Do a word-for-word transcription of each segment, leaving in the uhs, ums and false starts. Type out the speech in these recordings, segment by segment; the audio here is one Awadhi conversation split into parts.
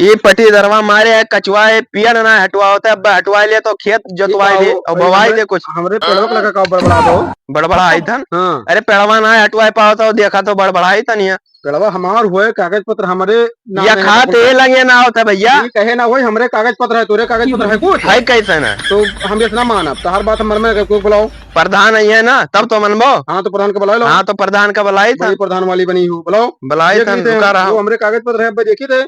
ई पटीदरवा मारे है कचवा, ए पेड़ ना हटवावत है, अब हटवा ले तो खेत जोतवाई दे और बोवाई दे कुछ। हमरे पेड़वा के लगा का बड़बड़ा दो। बड़बड़ा आई थन। हाँ। अरे पेड़वा ना हटवाई पावत हो, देखा तो बड़बड़ा आई थन यहाँ। पेड़वा हमार हुए, कागज पत्र हमरे नाम या है, खात ए लगे ना होता भैया। ई कहे ना होई, हमरे कागज पत्र है, तोरे कागज पत्र है कुछ? है कैसे ना? तो हम इतना मानब, तहार बात हमर में कोई बुलाओ। प्रधान आई है ना, तब तो मनबो। हाँ, तो प्रधान के बुलाए लो। हाँ, तो प्रधान का बुलाई था। बड़ी प्रधान वाली बनी हो, बुलाओ। बुलाई देख था, ली थे, रुका रहा। वो हमरे कागज पत्र है, अब देखी थे।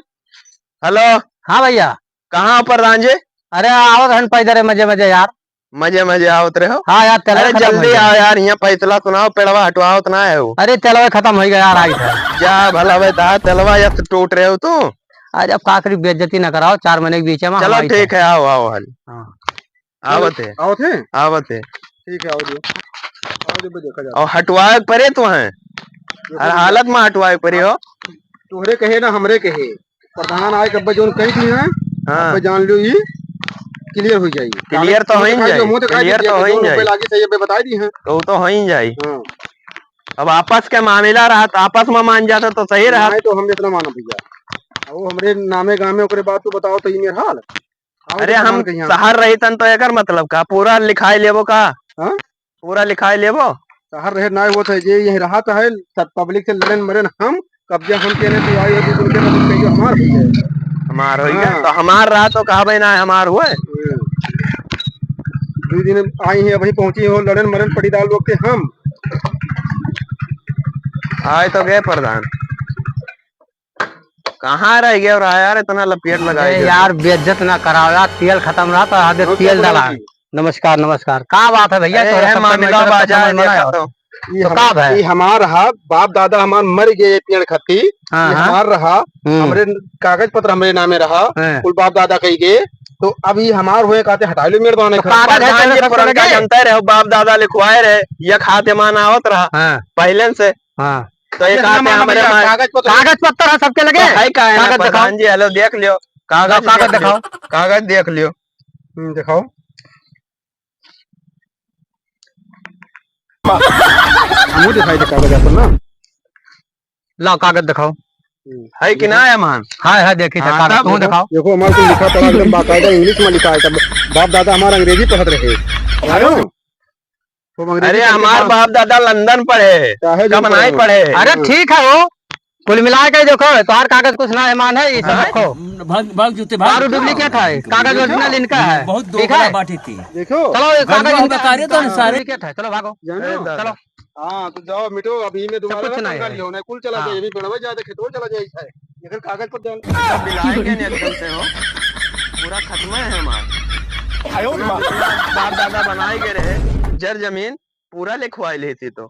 हेलो। हाँ भैया। कहाँ हो प्रधान जी? अरे आवत हन पैदल रे, मजे मजे यार। मजे मजे आवत रहे हो? हाँ यार, तेलवा अरे खत्म हो जल्दी गया। आओ यार, यहाँ फैसला सुनाओ, पेड़वा हटवाओ तो ना है वो। अरे तेलवा खत्म हो गया यार, आई था। जा भला भाई, दा तेलवा या तो टूट रहे हो तू। आज अब का करी, बेइज्जती ना कराओ, चार महीने के बीच में चलो हम आई ठीक थे। है, आओ, आओ हाल। हाँ। आवत है। आवत है? आवत है। ठीक है, आओ दियो। आओ दियो, देखा जाए। और हटवाए के परे तो हैं। देखो हर भैया। हालत में हटवाए के परे हो। तोहरे कहे ना हमरे कहे। प्रधान आए कब्बे जोन कही दी हैं, हाँ। अब्बे जान लो ई clear हो जाई। Clear तो हो ही जाई। मुंह दिखाई clear दीजिए तो हो ही जाई। लागी सही अब्बे बताई दी हैं। तो, तो हो ही जाई। हाँ। अब आपस के मामला रहा तो आपस में मान जाता तो सही रहा। नहीं तो हम इतना मानो भैया। अब वो हमरे नामे गामे ओकरे बाद तू बताओ तो ई मेर हाल। अरे हम शहर रही तन तो एकर मतलब का? पूरा लिखाई लेबो का? हाँ? पूरा लिखाई लेबो? शहर रहे ना होत है, जे यही रहा तो है, सब public से लड़न मरन हम, कब्जा हम केने तो आई होती उनके मतलब कहियो हमार हो जाए। हमार हो गया? हाँ। तो हमार रहा तो कहबे ना हमार हुए। हम्म। दो दिन आई है, अभी पहुंची हो, लड़न मरन पटीदार लोग के हम। आए तो गए प्रधान। कहाँ रह गया रहा यार, इतना लपेट लगाए अरे गया। यार, बेइज्जत ना कराओ यार, तेल खतम रहा तो आधे नमस्कार तेल डाला। प्रधान जी। नमस्कार, नमस्कार। का बात है भैया, अरे, तोहरा है सब मामिला में बाजार समझ में देखा आया। तो। ई तो हम-, का भाई? ई हमार रहा, बाप दादा हमार मर गए पेड़ खत्ती, हाँ, ई हाँ। हमार रहा, हम्म। हमरे कागज पत्र हमरे नामे रहा, हाँ। कुल बाप दादा कही गए, तो अब ई हमार हुए कहते हटाई लो मेड़ बाने तो खा। कागज है, प्रधान जी, तेरे सब पुरनका लगे? जनता रहे, बाप दादा लिखवाए रहे, ये खाते मान आवत रहा, हाँ। पहले से। हाँ। तो एक आते हमरे मार कागज पत्र। कागज पत्र है सबके लगे? तो है का है ना कागज दिखाओ। प्रधान जी, हेलो, देख लियो। कागज दिखाओ, कागज देख लियो। दिखाओ। कागज देख लियो। हम्म, दिखाओ। हमहू दिखाई दे कागज अपन ना। लाओ, कागज दिखाओ। हम्म। है कि ना है मान? है, है, देखी थे, हाँ, कागज तब तू देखो, दिखाओ। देखो, हमार कुल लिखा पढ़ा एकदम बाकायदा English में लिखा है, सब बाप दादा हमार अंग्रेजी पढ़त रहे। अरे, खूब अंग्रेजी अरे, पढ़ के हमार बाप बाप दादा लंदन पढ़े, चाहे जो कम पढ़े। नहीं पढ़े। अरे, हाँ। ठीक है हो, कुल मिला के देखो, तोहार कागज कुछ ना है, मान है, ये सब हाँ। रखो। भाग, भाग जूते, भाग। दारू duplicate है, कागज original इनका है। बहुत दो ठीक है? बाटी थी। देखो। चलो, ये कागज इनका, बता रहे तो सारे। Duplicate है, चलो भागो। जानो? चलो। हाँ, तो जाओ, मिटो, अभी में सब दोबारा कुछ ना नहीं पंगा है। लियो, नहीं, कुल चला हाँ। जाए, ये भी पेड़वा जाए, तो खेतवा चला जाए, है। ये फिर कागज पर जान। सब बिलाएंगे नहीं एकदम से हो। पूरा खत्म है हमार। आयो रे माँ। बाप दादा बनाए गए रहे, जर जमीन पूरा लिखवाई लेती तो।